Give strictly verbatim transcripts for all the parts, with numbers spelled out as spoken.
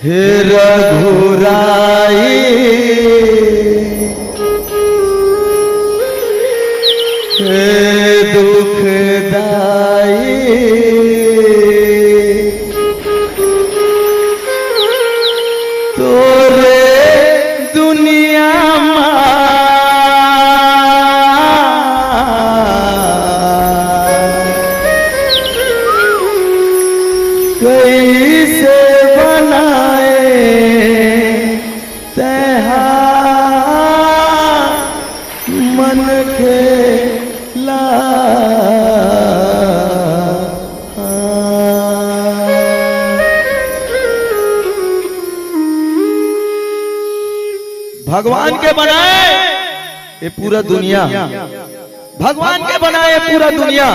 हे रघुराई, हे दुखदाई, तोरे दुनिया मा कइसे बनाए तैहा मनखे ला। भगवान के बनाए ये पूरा दुनिया, भगवान के बनाए ये पूरा दुनिया।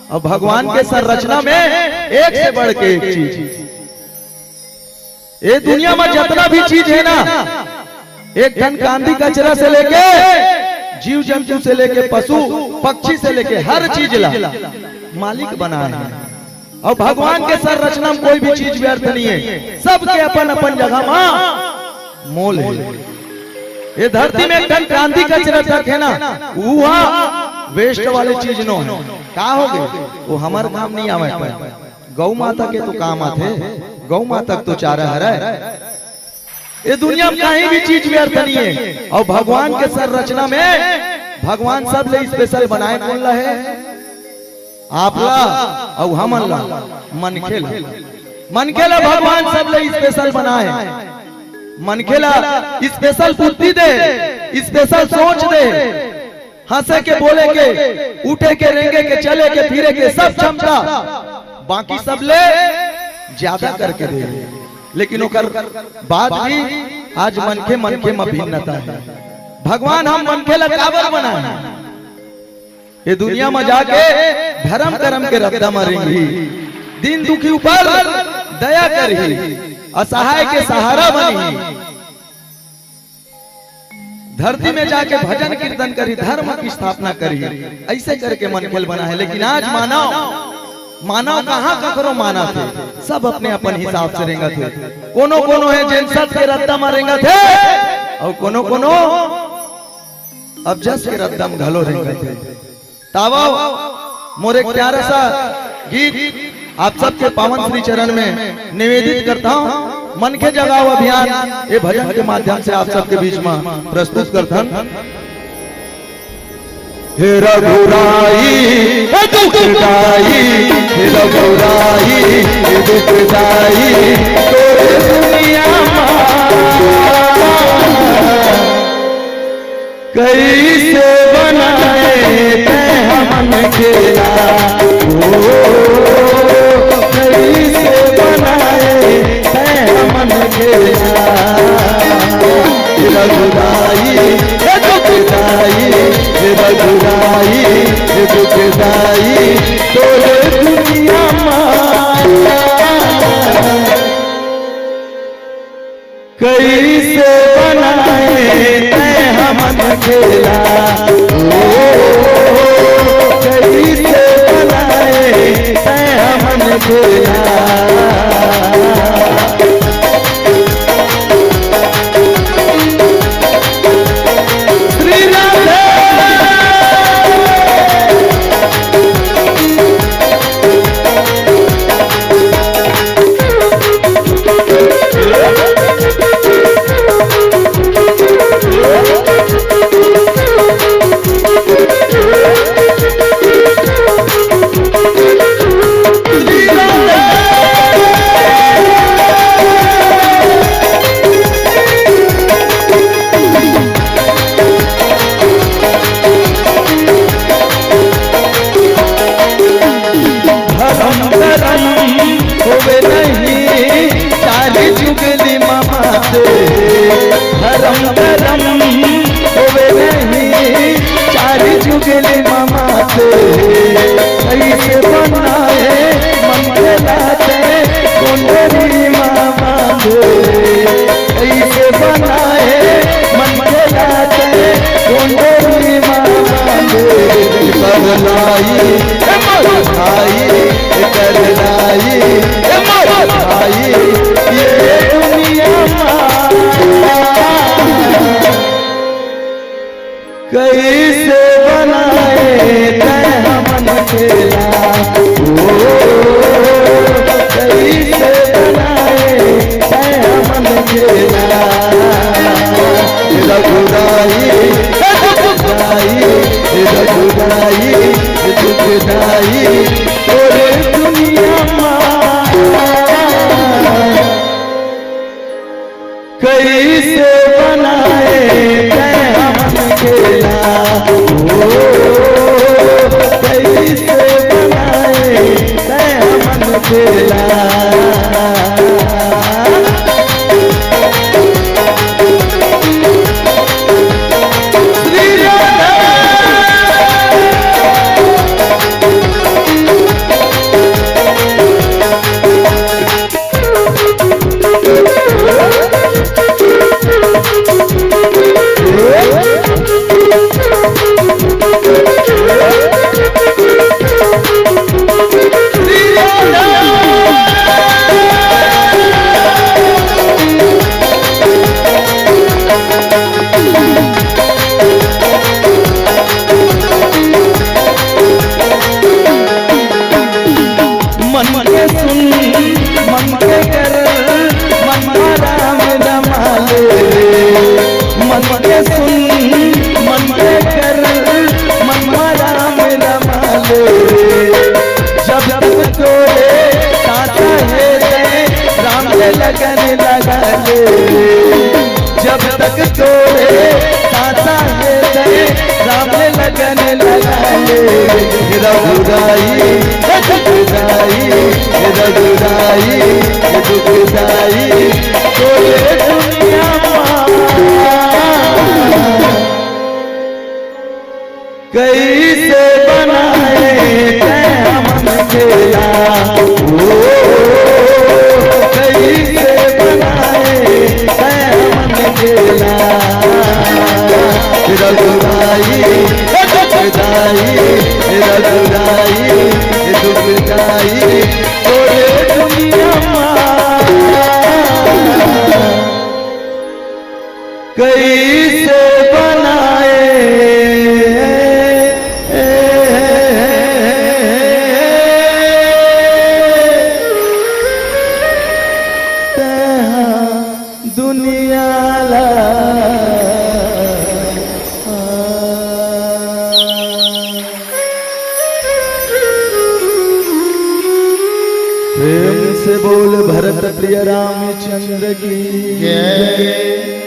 अब भगवान के संरचना में एक से बढ़ के एक चीज, ये दुनिया में जितना भी चीज है ना, एक ठन कांदी कचरा से लेके जीव जंतु से लेके पशु पक्षी से लेके हर चीज ला मालिक बनाए है। और भगवान के संरचना में कोई भी चीज व्यर्थ नहीं है, सबके अपन अपन जगह मा मोल है। ये धरती में एक ठन कांदी कचरा तक है ना, वह वेस्ट वाले चीज नो है। का हो गई? वो हमर काम नहीं आवे। गौ माता के तो काम आथे, गौ माता के तो चारा हरय। ये दुनिया में कहीं भी चीज व्यर्थ नहीं है। और भगवान के संरचना में भगवान सब ले स्पेशल बनाए कोन ला है? आप ला, और हमन ला, मनखे ला। मनखे ला भगवान सब ले स्पेशल बनाए। मनखे ला स्पेशल बुद्धि दे, स्पेशल सोच दे, हंसे के, बोले के, उठे के, रेंगे के, चले के, फिरे के सब क्षमता बाकी सब ले ज्यादा करके दे। लेकिन ओकर बाद भी आज मनखे मनखे म भिन्नता है। भगवान हम मनखे ला काबर बनाए? ये दुनिया म जाके धर्म करम के रद्दा म रेंगही, दीन दुखी ऊपर दया करही, असहाय के सहारा बनही, धरती में जाके भजन कीर्तन करही, धर्म की स्थापना करही। ऐसे करके मनखे ल बनाए। लेकिन आज मानव, मानव कहाँ ककरो मानथे? सब अपने अपन हिसाब से रेंगत हे। कोनो कोनो हे जेन सत के रद्दा म रेंगत हे, और कोनो कोनो अब जस के रद्दा म घलो रेंगत हे। तावव, मोर एक प्यारा सा गीत आप सबके पावन श्री चरण में निवेदित करता हूँ। मनखे जगाओ अभियान ये भजन के माध्यम से आप सबके बीच में प्रस्तुत करथन। हे रघुराई, हे दुखदाई, हे रघुराई, हे दुखदाई, तोरे दुनिया मा कइसे बनाए तैं हमन के ला, ओ, कइसे बनाए तैं हमन के ला। हे रघुराई, हे दुखदाई, हे रघुराई, हे दुखदाई, तोरे दुनिया मा कइसे बनाए तैं हमन के ला, ओ, कइसे बनाए तैं हमन के ला। श्री राधे। धरम करम होवे नहीं चारी चुगली ममाते। धरम करम होवे नहीं चारी चुगली ममाते। कैसे बनाए मन के लाते कुंडली ममाते। कैसे बनाए मन के लाते कुंडली ममाते। करलाई, ए मोर भाई, ए करलाई, ए मोर भाई, ये ओ, कइसे बनाए तैं हमन के लाल। रघुराई, रघुराई, रघुराई, दुखदाई तोरे दुनिया मा। कइसे बनाए तैं हमन के लाल, ओ, कइसे बनाए तैं हमन के लाल। श्री राधा। मन के सुन, मन के कर, मन मा राम रमा ले रे। मन के सुन, मन के कर, मन मा राम रमा ले रे। जब तक तोरे साथ हे तैं, राम ले लगन लगा ले रे। जब तक तोरे साथ हे तैं, राम ले लगन लगा ले। रघुराई, रघुराई, रघुराई, रघुराई तोरे दुनिया मा। कइसे बनाए तैं हमन के लाल, ओ, कइसे बनाए तैं हमन के लाल। रघुराई, रघुराई, रघुराई, दुखदाई तोरे दुनिया मा। कइसे बनाए तैं दुनिया ला। प्रेम से बोल भरत प्रिय रामचंद्र की जय।